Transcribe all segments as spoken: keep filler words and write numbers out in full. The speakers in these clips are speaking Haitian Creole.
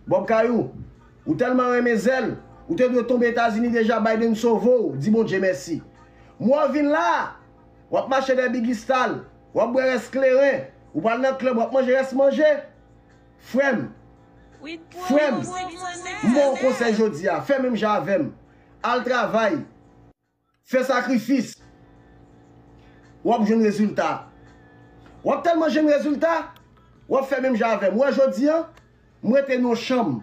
Bob Kayou, ou tèlman renmen zèl, ou te dwe tonbe Etazini deja, Biden sove w, di Bondye mèsi. M wè w vin la, w ap mache dèyè Biggie Stalls, w ap bwè rès kleren, ou pral nan klèb, w ap manje rès manje. Frè m, frè m, m ba w konsèy jodi a, fè menm jan avè m. Al travay, fè sakrifis, w ap jwenn rezilta. W ap tèlman jwenn rezilta, w ap fè menm jan avè m. Ou wè jodi a, m rete nan yon chanm.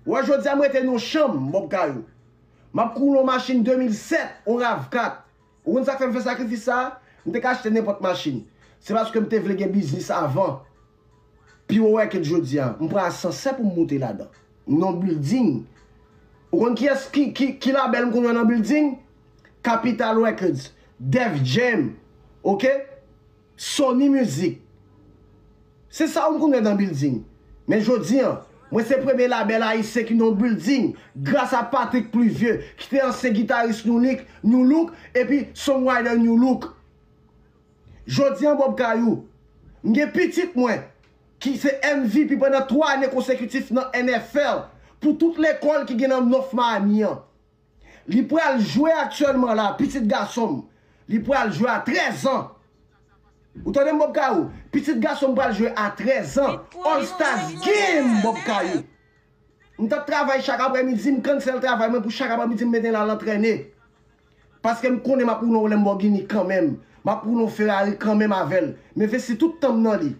Ou wè jodi a, m rete nan yon chanm, Bob Kayou. M ap kouri yon machin de mil sèt, yon rav kat. Ou konn sa k fè m fè sakrifis sa a? M te ka achte nenpòt machin. Se paske m te vle gen biznis avan. Pi wo record jodi a, m pran asansè pou m moute ladan. M nan yon building. Ou konn kiyès ki, ki, ki labèl m konn wè nan building? Capital Records, Def Jam, oke? Sony Music. Se sa ou m konn wè nan building. Men jodi a, mwen se premye labèl ayisyen ki nan yon building, gras a Patrick Pluvieux, ki te ansyen gitaris Nu Look, Nu Look, epi songwriter Nu Look. Jodi a, Bob Kayou, m gen pitit mwen, ki se M V P pandan twa ane konsekitif nan N F L, pou tout lekòl ki gen nan North Miami an. Li pral jwe aktyèlman la, pitit gason m. Li pral jwe a trèz an. Ou tande m, Bob Kayou? Pitit gason m pral jwe a trèz an. All Stars Game, Bob Kayou. M t ap travay chak aprèmidi, m cancel travay mwen pou chak aprèmidi m mete l al antrène. Paske m konnen m ap woule yon Lamborghini kanmenm. M ap woule yon Ferrari kanmenm avè l. M envesti tout tan m nan li.